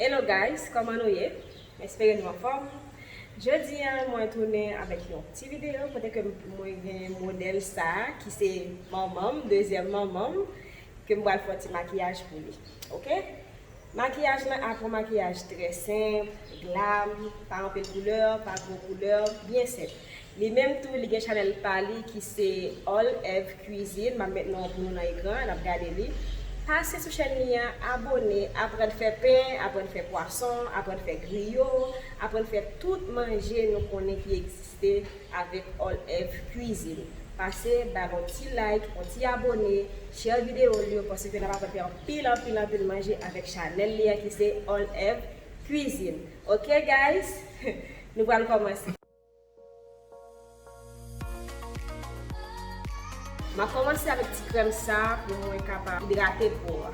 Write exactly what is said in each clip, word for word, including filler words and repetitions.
Hello guys, kòman nou ye? M espere nou anfòm. Jodi a, mwen tounen avèk yon ti videyo kote ke mwen gen modèl sa a ki se manman m, dezyèm manman m, ke m pral fè yon ti makiyaj pou li. Oke? Makiyaj lan ap yon makiyaj trè senp, glam, pa anpil koulè, pa gwo koulè, byen senp. Li menm tou, li gen chanèl pa li ki se All Ev Cuisine. M ap met non an pou nou nan ekran, n ap gade li. Pase sou chèn li an, abone, aprann fè pen, aprann fè pwason, aprann fè griyo, aprann fè tout manje nou konnen ki egziste avèk All Ev Cuisine. Pase, ba l yon ti like, yon ti abone, share videyo l yo, paske n ap aprann fè anpil, anpil, anpil manje avèk chanèl li an ki se All Ev Cuisine. Oke, guys? Nou pral kòmanse. M ap kòmanse avèk ti krèm sa pou mwen kapab idrate po a.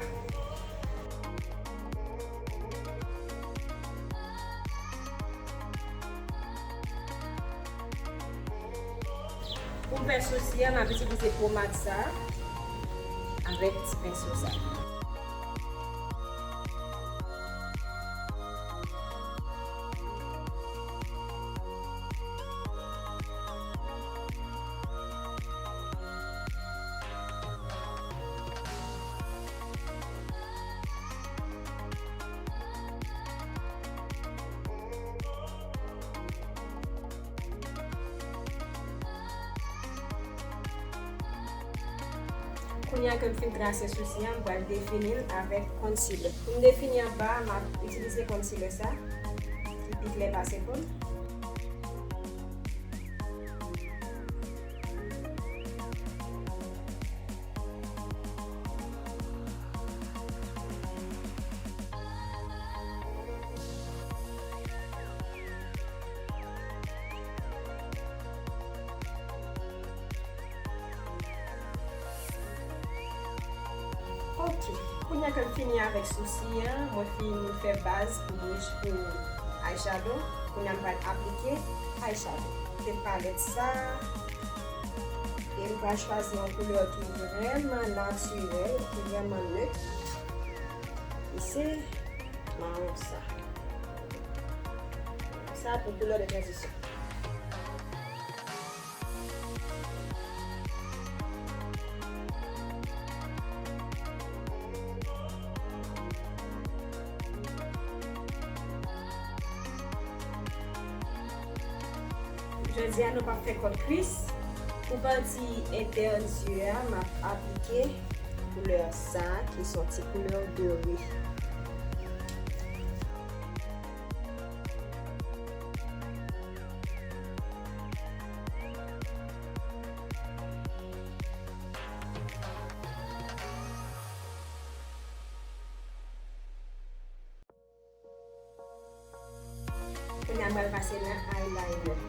Pou m fè sosi a, m ap itilize pomad sa avèk ti penso sa. Kounye a ke m fin trase sousi a, m pral defini l avèk concealer. Pou m defini anba a, m ap itilize concealer sa, ki pi klè pase pou m. Ok, kounye a ke m fini avèk sousi an, mwen fin fè baz pou bouch pou eyeshadow. Kounye a m pral aplike eyeshadow. Se palèt sa. E m pral chwazi yon koulè ki vrèman natirèl, ki vrèman net. E se mawon sa. Sa pou koulè de tranzisyon. Jodi a, nou p ap fè kòt kwis. Pou pati entèn zye a, m ap aplike koulè sa, ki se yon ti koulè dore. Kounye a, m pral pase nan eyeliner.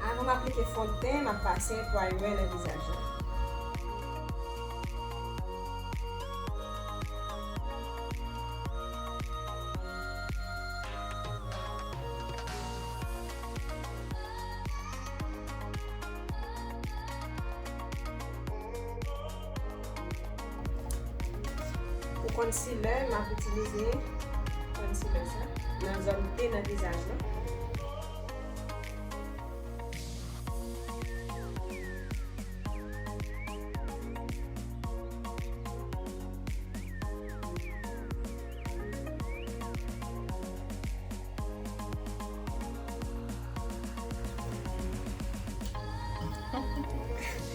Avan m aplike fon de ten, m ap pase primer nan vizaj la. Pou concealer, m ap itilize concealer sa nan zòn T nan vizaj la.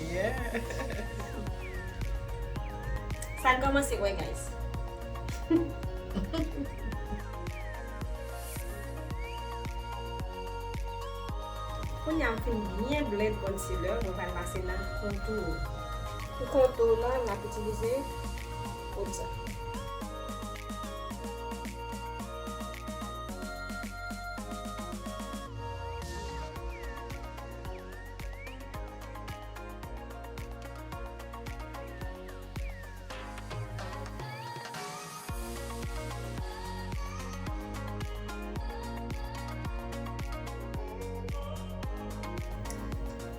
Yeah. Sa n kòmanse wè, guys. Kounye a m fin byen blend concealer, mwen pral pase nan contour. Pou contour la, m ap itilize poud sa.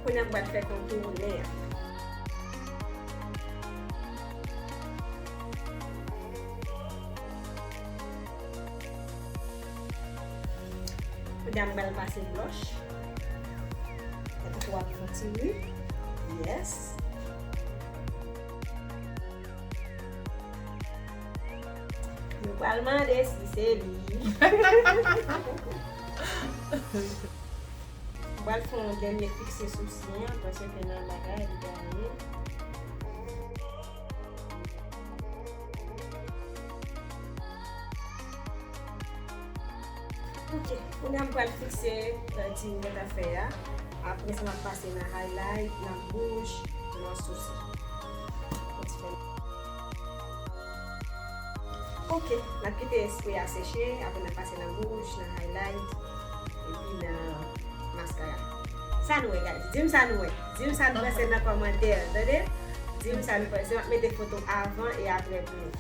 Kounye a m pral fè kontounen an. Kounye a m pral pase blush. Tankou w ap fè yon ti ri. Yes. Nou pral mande si se li. M pral fè yon dènye fikse sou siy an, paske nan bagay li gaye. Ok, kounye a m pral fikse, euh, ti m gentan fè a. Apre sa, m ap pase nan highlight, nan bouch, nan sousi. Yon ti fè. Ok, n ap kite espre a seche, apre n ap pase nan bouch, nan highlight, epi nan maskara. Sa nou wè, guys? Di m sa nou wè. Di m sa nou panse nan kòmantè, tande? Di m sa nou panse. M ap mete foto avan e apre pou nou.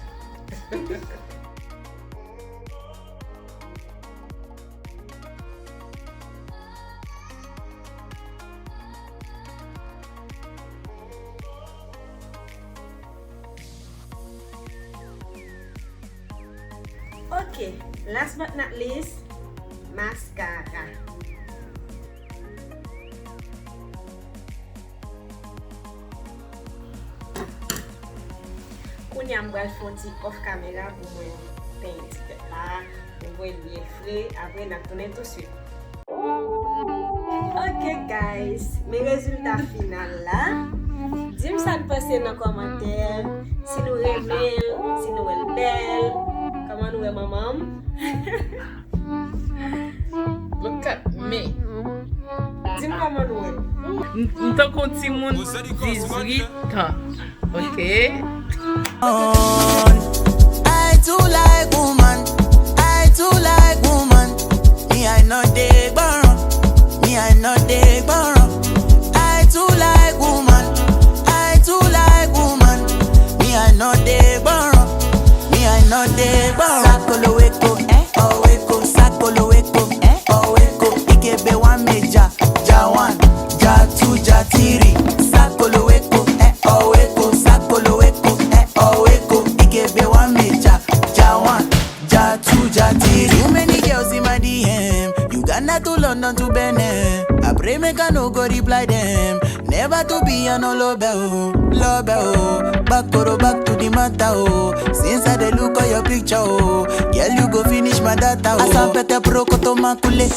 Ok, last but not least, maskara. Kounye a m pral fè yon ti off camera pou mwen penyen ti tèt la, pou mwen byen fre, apre n ap tounen touswit. Ok guys, men rezilta final la. Di m sa n panse nan kòmantè, si nou renmen l, si nou wè l bèl, kòman nou wè manman m. Look at me. Di m kòman nou wè l. M, m tankou yon timoun dizuit an. Ok. I too like woman, I too like woman. Me I no dey gbọ́ràn, me I no dey gbọ́ràn. I too like woman, I too like woman. Me I no dey gbọ́ràn, me I no dey gbọ́ràn. Sakolo weko, eh, oh weko, sakolo weko, eh, oh weko. Ikebe wa meja, ja one, ja two, ja three. Sakolo weko, eh, oh weko, sakolo weko, eh, oh weko. Ikebe wa meja, ja one, ja two, ja three. Too many girls in my D M. Uganda to London to Benin. Apre make I no go reply them. Never to be an olobẹ o, lọbẹ o. Back koro back to the matter o. Since I dey look all your picture o, girl you go finish my data o. Asanpete prokoto makule.